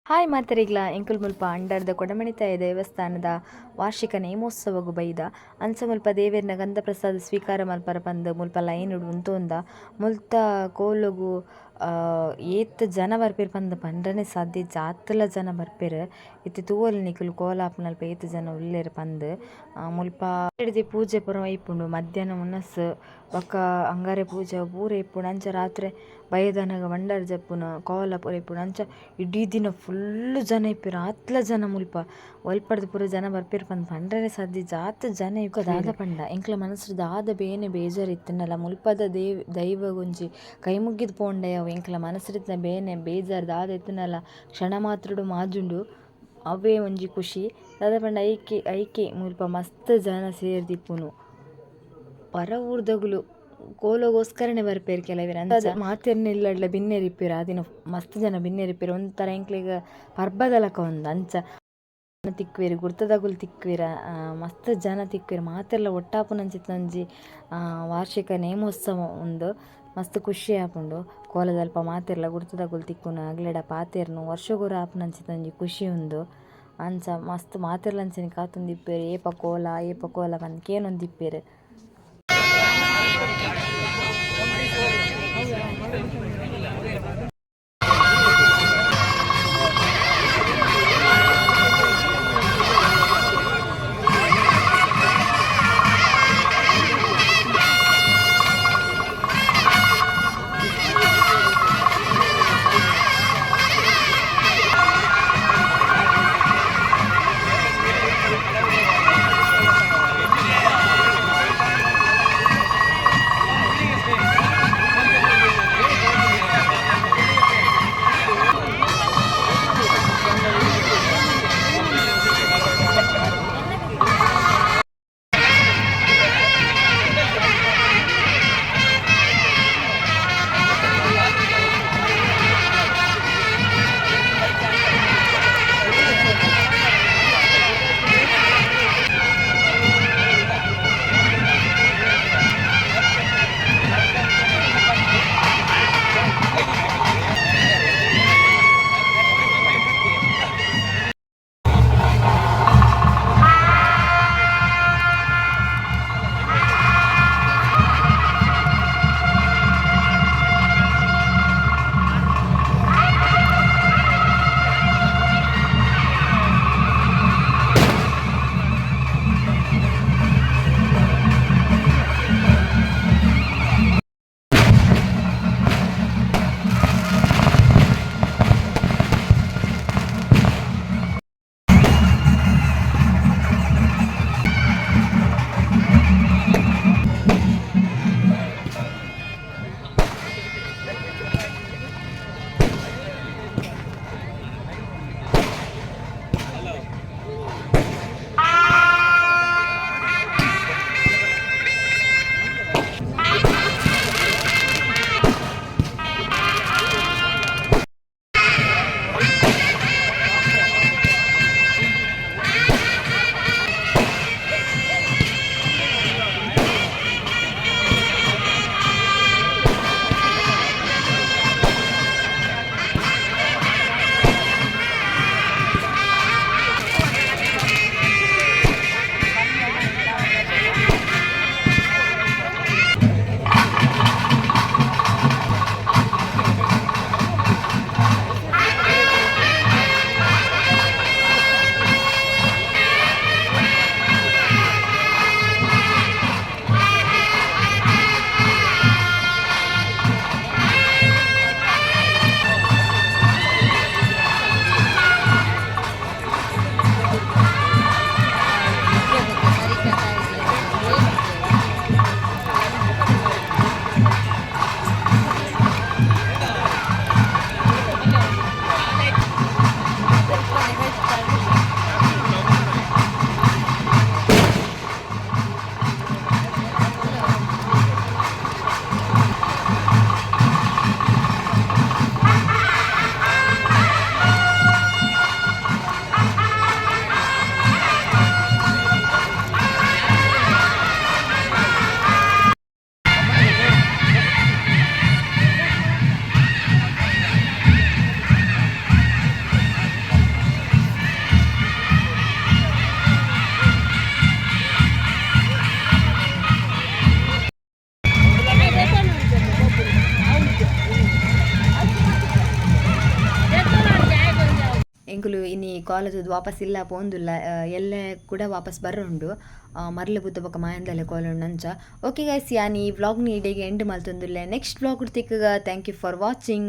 Hi ಮಾತೆರೆಗ್ಲ, ಎಂಕುಲು ಮುಲ್ಪ ಅಂಡರ್ದ ಕೊಡಮಣಿತ್ತಾಯ ದೇವಸ್ಥಾನದ ವಾರ್ಷಿಕ ನೇಮೋತ್ಸವಗ್ ಬೈದ. ಅಂಚ ಮುಲ್ಪ ದೇವೆರ್ನ ಗಂಧ ಪ್ರಸಾದ ಸ್ವೀಕಾರ ಮಲ್ಪರ ಪಂದ್ ಮುಲ್ಪ ಲೈನ್ ಡ್ ಉಂತೊಂದ. ಮುಲ್ತ ಕೋಲಗು ಏತ್ ಜನ ಬರ್ಪೆರ್ ಪಂದ್ ಪಂಡ್ರನೆ ಸಾಧ್ಯ ಇಜ್ಜಿ ಆತ್ಲ ಜನ ಬರ್ಪೆರ್. ಇತ್ತೆ ತೂವೊಲಿ ನಿಕುಲು ಕೋಲ ಆಪುನಲ್ಪ ಏತ್ ಜನ ಉಲ್ಲೆರ್ ಪಂದ್. ಮುಲ್ಪ ಪೂಜೆ ಪೂರ ಇಪ್ಪುಂಡು ಮಧ್ಯಾಹ್ನ ವನಸ್ ಬೊಕ ಅಂಗಾರೆ ಪೂಜೆ ಪೂರ ಇಪ್ಪುಂಡು ಅಂಚ ರಾತ್ರೆ ಬಯ್ಯದನಗ ಭಂಡಾರ ಜಪ್ಪುನ ಕೋಲ ಪೂರ ಇಪ್ಪುಂಡು ಅಂಚ ಇಡೀ ದಿನ ಫುಲ್ಲ್ ಜನ ಇಪ್ಪುವೆರ್ ಆತ್ಲ ಜನ ಮುಲ್ಪ ಒಲ್ಪರ್ದ್ ಪೂರ ಜನ ಬರ್ಪೆರ್ ಪಂದ್ ಪಂಡ್ರೆನೆ ಸಾಧ್ಯ ಇಜ್ಜಿ ಆತ್ ಜನ ಇಪ್ಪುವೆರ್. ದಾದ ಪಂಡ ಎಂಕ್ಲೆ ಮನಸ್ಡ್ ದಾದ ಬೇನೆ ಬೇಜಾರ್ ಇತ್ತ್ಂಡಲ ಮುಲ್ಪದ ದೈವಗ್ ಒಂಜಿ ಕೈ ಮುಗ್ಗಿದ್ ಪೋಂಡ ಯಾವು ಎಂಕ್ಲೆ ಮನಸ್ಡ್ ಇತ್ತಿನ ಬೇನೆ ಬೇಜಾರ್ ದಾದ ಇತ್ತ್ಂಡಲ ಕ್ಷಣ ಮಾತ್ರಡ್ ಮಾಜುಂಡು ಅವ್ವೇ ಒಂಜಿ ಖುಷಿ ದಾದ ಪಂಡ ಐಕೆ ಐಕೆ ಮುಲ್ಪ ಮಸ್ತ್ ಜನ ಸೇರ್ದಿಪ್ಪುನು ಪರ ಊರ್ದಗುಲು ಕೋಲಗೋಸ್ಕರನೆ ಬರ್ಪೆರ್ ಕೆಲವೆರ್ ಅಂಚ ಮಾತೆರ್ನ ಇಲ್ಲಡ್ಲ ಬಿನ್ನೆರ್ ಇಪ್ಪುವೆರ್ ಆ ದಿನ ಮಸ್ತ್ ಜನ ಬಿನ್ನೆರ್ ಇಪ್ಪುವೆರ್ ಒಂಥರ ಎಂಕ್ಲೆಗ್ ಪರ್ಬದ ಲೆಕ ಉಂದು ಅಂಚ ತಿಕ್ಕುವೆರ್ ಗುರ್ತದಕುಲು ತಿಕ್ಕುವೆರ್ ಮಸ್ತ್ ಜನ ತಿಕ್ಕುವೆರ್ ಮಾತೆರ್ಲ ಒಟ್ಟಾಪುನಂಚಿತ್ತಿನ ಒಂಜಿ ವಾರ್ಷಿಕ ನೇಮೋತ್ಸವ ಉಂದು ಮಸ್ತ್ ಖುಷಿ ಆಪುಂಡು ಕೋಲದಲ್ಪ ಮಾತೆರ್ಲ ಗುರ್ತದಕುಲು ತಿಕ್ಕುನು ಅಗ್ಲೆಡ ಪಾತೆರುನು ವರ್ಷಗೊರ ಆಪುನಂಚಿತ್ತಿನ ಒಂಜಿ ಖುಷಿ ಉಂದು ಅಂಚ ಮಸ್ತ್ ಮಾತೆರ್ಲ ಅಂಚನೆ ಕಾತೊಂದಿಪ್ಪುವೆರ್ ಏಪ ಕೋಲ ಏಪ ಕೋಲ ಪಂದ್ ಕೇನೊಂದಿಪ್ಪುವೆರ್. ಎಂಕುಲು ಇನಿ ಕೋಲ ತೂದು ವಾಪಸ್ ಇಲ್ಲ ಪೋವೊಂದುಲ್ಲ ಎಲ್ಲೆ ಕುಡ ವಾಪಸ್ ಬರುಂಡು ಮರ್ಲ್ ಬೂತ ಬೊಕ ಮಾಯಂದಾಲೆ ಕೋಲ ಉಂಡು ಅಂಚ. ಓಕೆ ಗೈಸ್, ಯಾನ್ ಈ ವ್ಲಾಗ್ ನ್ ಇಡೆಗ್ ಎಂಡ್ ಮಲ್ತೊಂದುಲ್ಲೆ. ನೆಕ್ಸ್ಟ್ ವ್ಲಾಗ್ ಡ್ ತಿಕ್ಕುಗ. Thank you for watching.